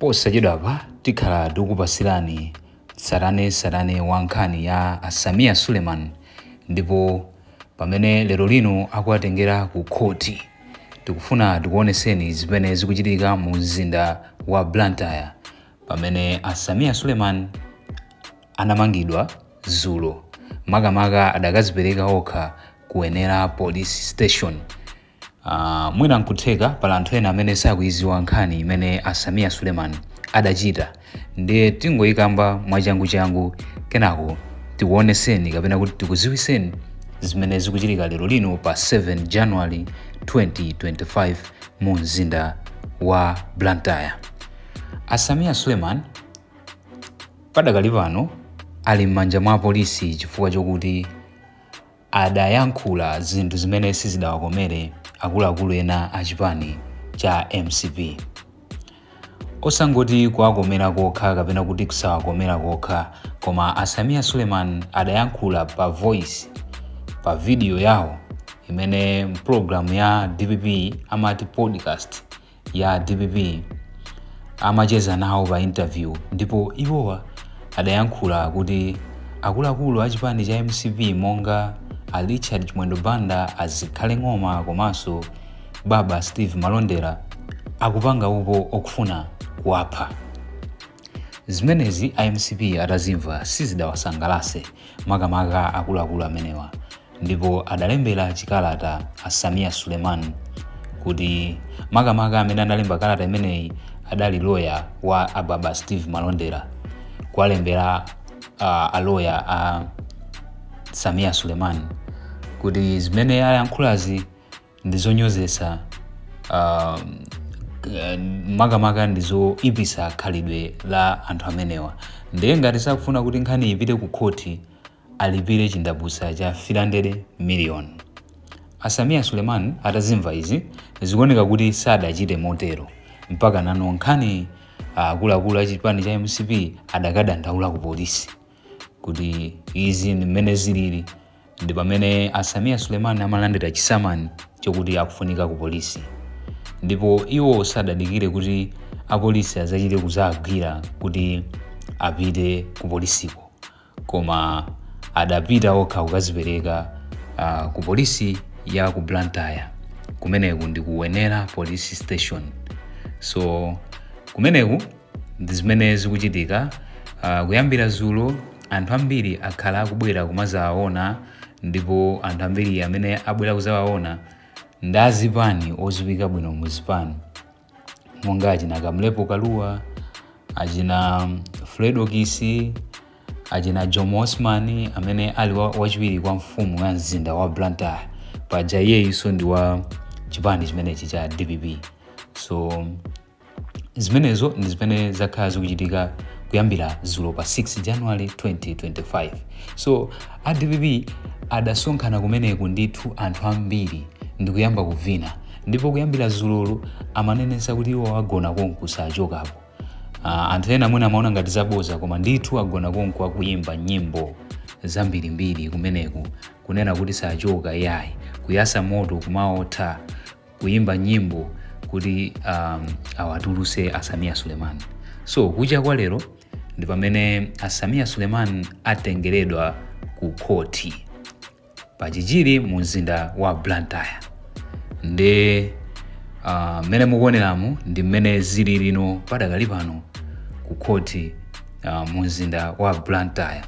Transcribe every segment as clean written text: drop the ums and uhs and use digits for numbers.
Posachedwapa tikhala tikukupasirani tsatanetsatane wa nkhani ya a Sameer Suleman ndipo pamene lero lino akuwatengera ku khoti, tikufuna tikuoneseni zimene zikuchitika mu mzinda wa Blantyre pamene a Sameer Suleman anamangidwa dzulo, makamaka adakazipereka okha ku Wenela Police Station. Mwina nkutheka pali anthu ena amene sakuiziwa nkhani imene a Sameer Suleman adachita, ndiye tingoyikamba mwachanguchangu, kenako tikuoneseni kapena kuti tikuziwiseni zimene zikuchitika lero lino pa 7 January 2025 mu mzinda wa Blantyre. A Sameer Suleman padakali pano ali m'manja mwa polisi chifukwa chokuti adayankhula zinthu zimene sizidawakomere akuluakulu ena a chipani cha MCP. Osangoti kuwakomera kokha kapena kuti kusawakomera kokha, koma a Sameer Suleman adayankhula pa voice, pa video yawo imene program ya DPP amati podcast ya DPP amacheza nawo pa interview, ndipo iwowa adayankhula kuti akuluakulu a chipani cha MCP monga a Richard Chimwendo Banda, a Zikhale Ng'oma komanso baba Steve Malondera akupanga upo okufuna kuwapha. Zimenezi a MCP atazimva sizidawasangalase, makamaka akuluakulu amenewa, ndipo adalembera chikalata a Sameer Suleman kuti, makamaka amene analemba kalata imeneyi adali loya wa ababa Steve Malondera, kuwalembera aloya a Sameer Suleman kuti zimene ayankhulazi ndi zonyozesa, makamaka ndi zoipisa khalidwe la anthu amenewa, ndiye ngati sakufuna kuti nkhani ipite ku khoti, alipire chindapusa cha 300 million. A Sameer Suleman atazimva izi, zikuoneka kuti sadachite motero mpaka nano nkhani. Akuluakulu a chipani cha MCP adakadandaula ku polisi kuti izi ndi mmene zilili, ndi pamene a Sameer Suleman amalandira chisamani chokuti akufunika ku polisi, ndipo iwo sadadikire kuti apolisi azachite kuzagwira kuti apite ku polisiko, koma adapita okha kukazipereka ku polisi ya ku Blantyre. Kumeneku ndi ku Wenela Police Station. So kumeneku ndi zimene zikuchitika. Kuyambira zulo anthu ambiri akhala akubwera kumazawaona, ndipo anthu ambiri amene abwera kuzawaona ndi azipani oziwika bwino muzipani, monga achina Kamlepo Kalua, achina Fredokiss, achina Jomo Osman amene ali wachiwiri kwa mfumu ya mzinda wa Blantyre. Paja iyeyinso ndi wa chipani chimenechi cha DPP. So zimenezo ndi zimene zakhala zikuchitika kuyambira zulo pa 6 January 2025. So a DPP adasonkhana kumeneku ndithu anthu ambiri ndikuyamba kuvina, ndipo kuyambira zulolo amanenesa kuti iwo agona konku, sachokapo. Anthu ena mwina amaona ngati zaboza, koma ndithu agona konku akuyimba nyimbo zambirimbiri kumeneku, kunena kuti sachoka yayi, kuyasa moto, kumaotha, kuyimba nyimbo kuti awatuluse a Sameer Suleman. So kucha kwa lero ndi pamene a Sameer Suleman atengeredwa ku khoti pachichiri mu mzinda wa Blantyre. Ndi mmene mukuoneramu ndi mmene zili lino padakali pano ku khoti mu mzinda wa Blantyre,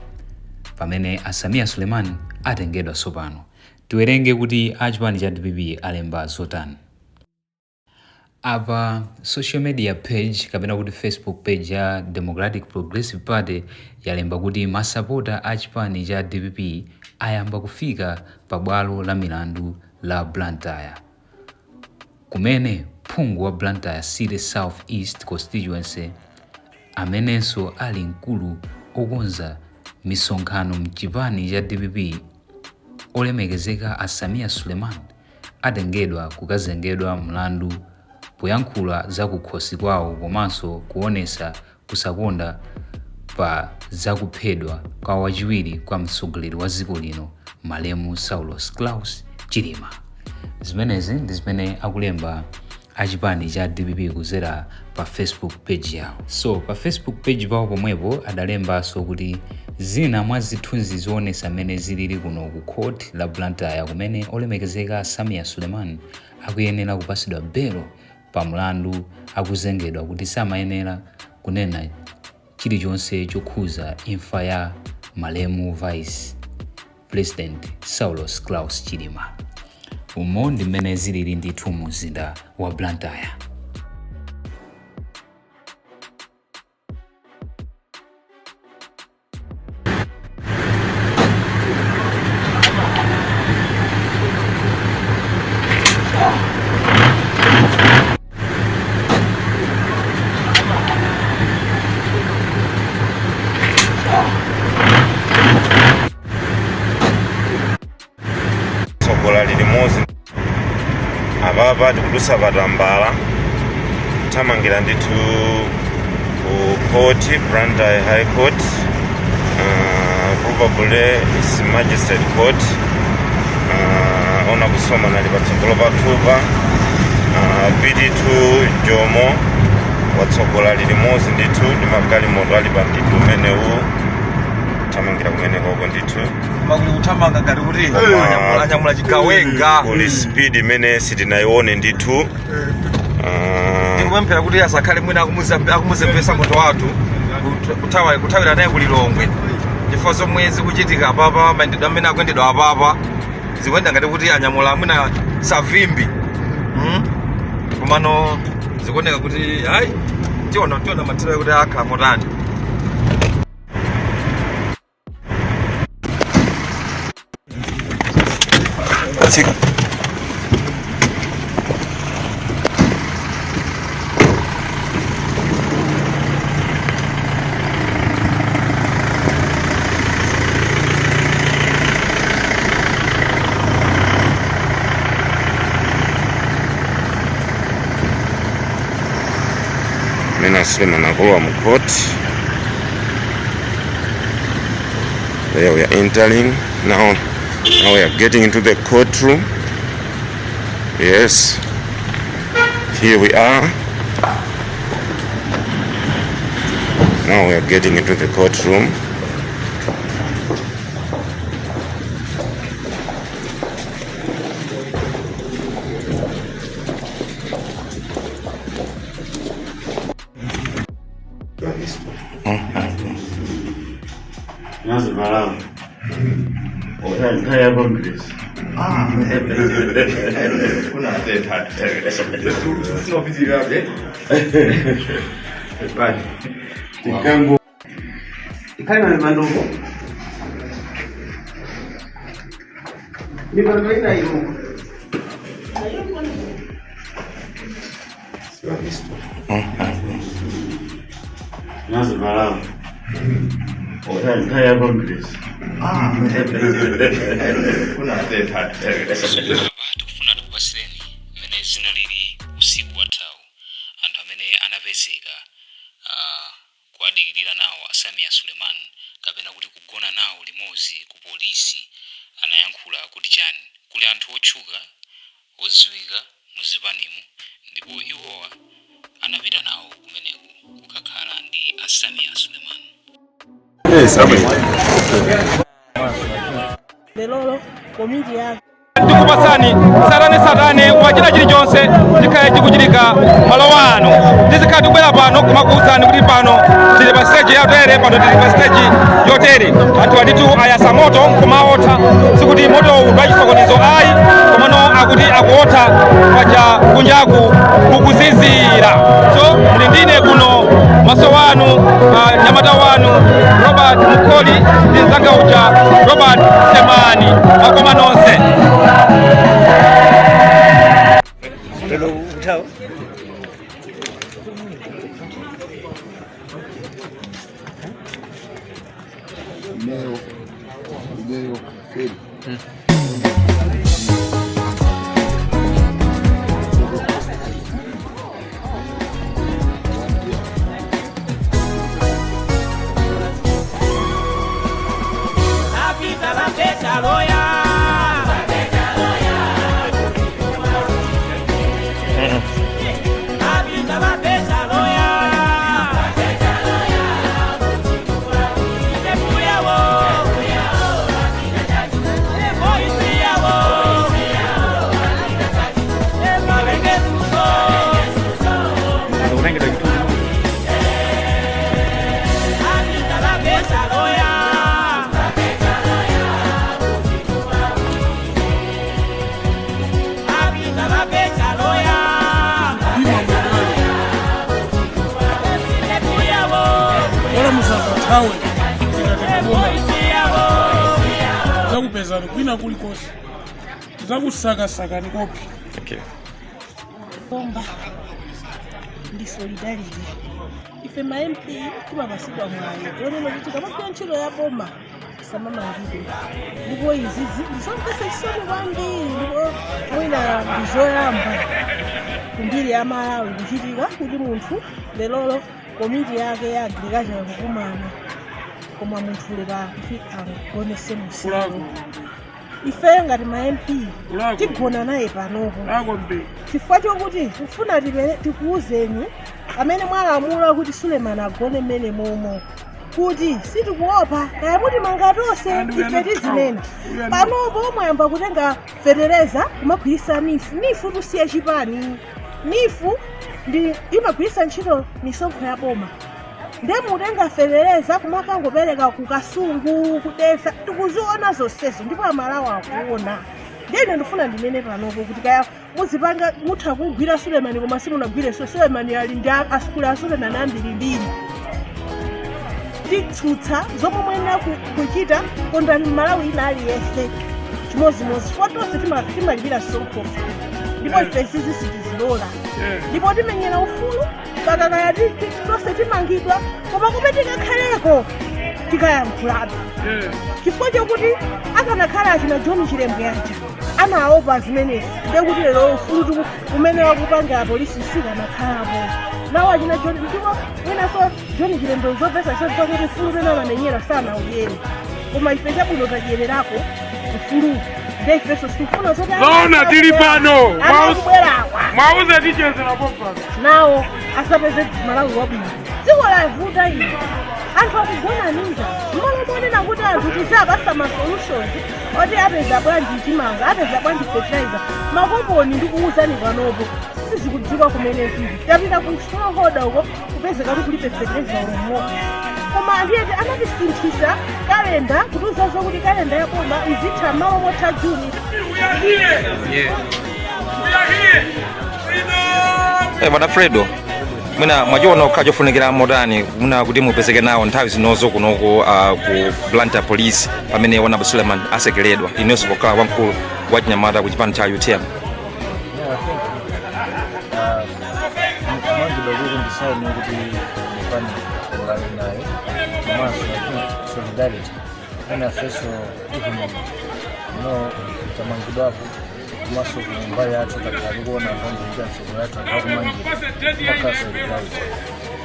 pamene a Sameer Suleman atengedwa. Tsopano tiwerenge kuti a chipani cha DPP alemba zotani apa. Social media page kapena kuti Facebook page ya Democratic Progressive Party yalemba kuti masapota a chipani cha DPP ayamba kufika pa bwalo la milandu la Blantyre, kumene phungu wa Blantyre City South East Constituency amenenso ali mkulu okonza misonkhano mchipani cha DPP, olemekezeka a Sameer Suleman, atengedwa kukazengedwa mlandu poyankhula za kukhosi kwawo komanso kuonesa kusakonda pa zakuphedwa kwa wachiwiri kwa mtsogoleri wa dziko lino, malemu Saulos Klaus Chilima. Zimenezi ndi zimene akulemba. Achipani cha DPP kuzera pa Facebook page yawo. So pa Facebook page pawo pomwepo adalembanso kuti zina mwa zithunzi zoonesa mmene zilili kuno ku court la Blantyre, kumene olemekezeka Sameer Suleman akuyenera kupasidwa belo pa mlandu akuzengedwa kuti samayenera kunena chilichonse chokhuza imfa ya malemu Vice President Saulos Klaus Chilima. Umo ndi mmene zilili ndithu mu mzinda wa Blantyre. Tsogola lili limodzi apapa, tikudusa patambala, kuthamangira ndithu ku court, Blantyre High Court, probably is Magistrate Court. Ona kusoma nali patsogolo pathupa, PT2 Jomo watsogola lili limodzi ndithu ndi magalimoto ali pa ndithu umenewu, kuthamangira kumenekoko ndithu. Makuli kuthamanga ngati kuti anyamula chigawenga. Kuli speed imene sitinayione ndithu. Ndikupemphera kuti asakhale mwina akumuzembesa munthu wathu kuthawira naye kulilongwe, chifukwa zomwe zikuchitika apapa, mayendedwe amene akuyendedwa apapa, zikuyenda ngati kuti anyamula mwina Savimbi. Komano zikuoneka kuti ayi, tiona mathero kuti akhala motani. Tsika. Mena Suleiman akulowa mu court. There we are entering now. Now we are getting into the courtroom. Yes, here we are. Now we are getting into the courtroom. Nazivalalo. Nthawi ya Congress. Tikango. Ikhali na mipandoko, mipando ina ino. Nazivalalo. Nthawi ya Congress. Apa tikufuna tikupasireni mmene zinalili usiku wathawu. Anthu amene anapezeka kuwadikirira nawo a Sameer Suleman kapena kuti kugona nawo limodzi ku polisi anayankhula kuti chani. Kuli anthu otchuka odziwika muzipanimu, ndipo iwowa anapita nawo kumeneku kukakhala ndi a Sameer Suleman. Lero komiti yake Tikupasani satane satane wachita chilichonse chikhale chikuchitika malo ano. Tizikhala tikubwera pano kumakuwuzani kuti pano tili pa stage yotere, pano tili pa stage yotere. Anthu anditu ayasa moto nkumaotha, sikuti motowu ndi wachisokonezo ayi, komano akuti akuotha paja kunjaku kukuzizira. So muli ndine kuno maso wanu, nyamata wanu Robert Mukoli ndi mzanga uja Robert Semani. Makoma nonse. Apita vapeta loya. Simungandithawe ndikatenga boma, zakupezani kwina kulikonse, zakusakasakani kopi. Okay. Bomba ndi solidarity. Ife ma MP timapasidwa mwayi onena kuti tikamagwira ntchito ya boma samamangidwe, ndipo izizi ndizomvetsa chisoni kwambiri, ndipo mwina ndizoyamba kumbiri ya Malawi kuchitika kuti munthu lelolo komiti yake ya agriculture kukumana, koma munthu lero akuti agonese musiku. Ife ngati ma MP tigona naye panopo chifukwa chokuti tifuna tikuwuzeni amene mwalamula kuti Suleiman agone mmene momo kuti sitikuopa kaya muti mangatonse, ife tizinena. Panopo mwayamba kutenga fetereza kumagwirisa NEEF. NEEF tusiye chipani, NEEF ndi imagwirisa ntchito misonkho ya boma, nde mutenga fetereza kumakangopereka kukasungu kudesa. Tikuziona zonsezo ndipo Amalawi akuona. Ndene ndifuna ndinene panopo kuti kaya muzipanga mutha kugwira Sulemani, koma simunagwireso Sulemani. Ali ndi asukulu a Sulemani ambirimbiri. Titsutsa zomwe muyenera kuchita. Kondani Malawi ina aliyense chimodzimodzi, chifukwa tonse timalipira sonkhofe, ndipo ife zizi sitizilola, ndipo timenyera ufulu mpaka kaya tonse timangidwa, koma kumene tikakhaleko tikayankhulabe, chifukwa chokuti akanakhala achina John Chilembwe aja anaopa zimenezi, ndekuti lero ufulu umene wakupanga apolisi sikanakhalapo nawo achina John. Ndipo mwinaso John Chilembwe zopesa chifukwa kuti ufulu umene amamenyera sanauyere, koma ife chabwino tadyererako ufulu, nde ifenso sitifuna zoti Zoona, tili pano. Anakubwerawa Mwauze tichezera pompano. Nawo asapeze Malawi wabwino. Dziko lavuta ili, anthu akugona ninja. Mmalo monena kuti anthu tizapasa ma solutions oti apeza bwanji chimanga, apeza bwanji fertilizer, makoponi, ndikuwuzani panopo sizikudziwa kumene zili. Tapita ku smallholder uko, kupezeka kuti kulibe fertilizer umo. Koma andiyeti anatisinthisa kalenda kutiuza zokuti kalenda ya boma izitha malo motha Juni. Bwana Fredo, mwina mwachiona kukhala chofunikira motani mwina kuti mupezeke nawo nthawi zinozo kunoko ku Blantyre Police pamene Honorable Suleiman asekeredwa, inenso pokhala wamkulu wa chinyamata ku chipani cha UTM? Yeah, I think kumangidwa kuti ndisaine kuti ndifani kulali naye, komanso I think solidarity ena feso even no tamangidwapo, komanso kumbali yathu takhala tikuona anthu ambiri mtsogolo yathu anthu akumangira makhala solidarity.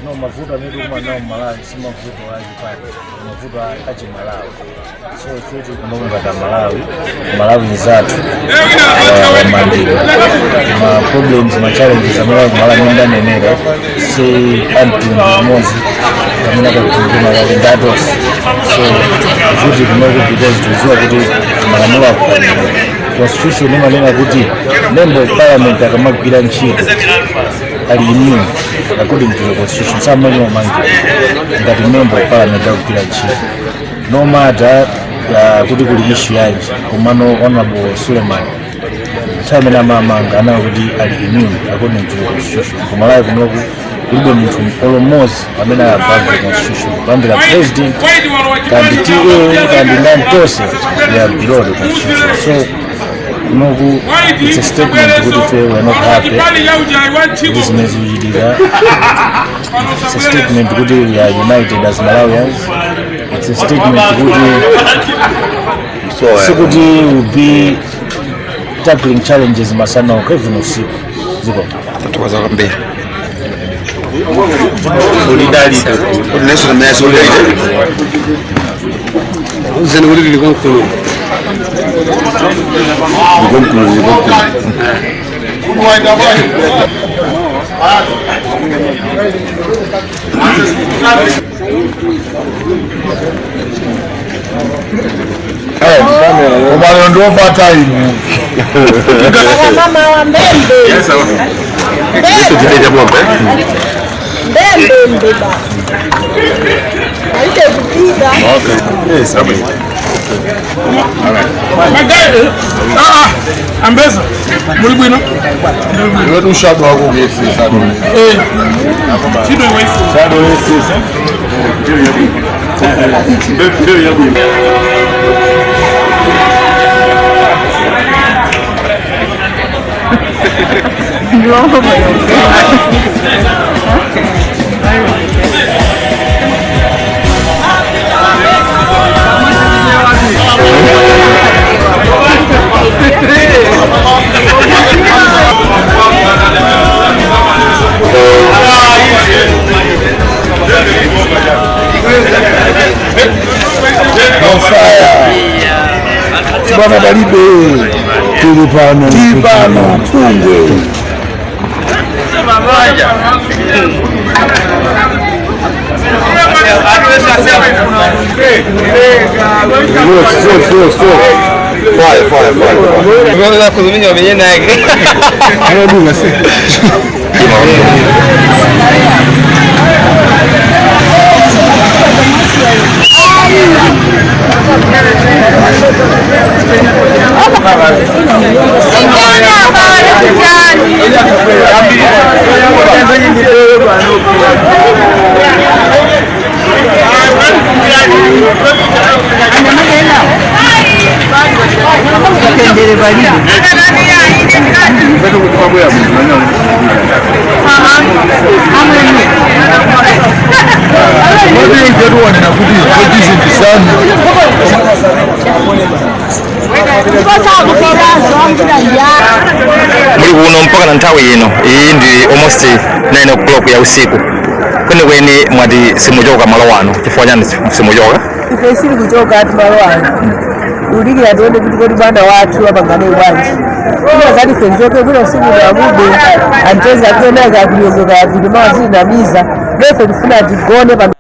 No mavuto amene tikumana nawo mMalawi si mavuto achipani, mavuto achimalawi. So ife tikumangata Malawi, Malawi nzathu wamangidwa, ma problems, ma challenges amene ali kumalawi amene ndanenera si amtundu umodzi amene akakutunduma kale ndatonse. So kuti kunoku because tikudziwa kuti malamulo akufanira, constitution imanena kuti member of parliament akamagwira ntchito ali immune according to the constitution, samene wamangira ngati member of parliament akugwira ntchito, no matter kuti kuli issue yanji. Komano Honorable Suleiman nthawi imene amamanga anayo kuti ali immune according to the constitution. Kumalawi kunoku kulibe munthu olo mmodzi amene ali above the constitution, kuyambira president kandi TA kandi ndani, tonse we are below the constitution. So kunoku it's a statement kuti ife we are not happy kuti zimene zikuchitika. It's a statement kuti we are united as Malawians. It's a statement kuti sikuti will be tackling challenges masana okha, even usiku ziko. Tathokoza kwambiri. Solidarity. Kuti naso namene solidarity. Uzeni kuti tili konkuno. Konkuno, tili konkuno. Koma ndiopata inu. Mama wa mbembe. Mbembe mbeba. Aite kupika. Okay. Yes, okay. All right. Magari. Ah, ambeza. Muli bwino? Iwe ushado wako kuyesisa. Eh. Chido iwe. Shado yesisa. Bwana Balibe, tili pano, tili pano, Pungwe. Fire, fire, fire. Muli kuno mpaka na nthawi ino iyi ndi almost 9 o'clock ya usiku. Kwenikweni mwati simuchoka malo wano, chifukwa chani simuchoka? Ife sili kuchoka ati malo ano ulikira tione kuti kodi bwana wathu apangane bwanji ina zati ife njoke kuno usiku namude anteza tioneka kuliongoka yapili mawa zilinamiza lefe tifuna tigone pa.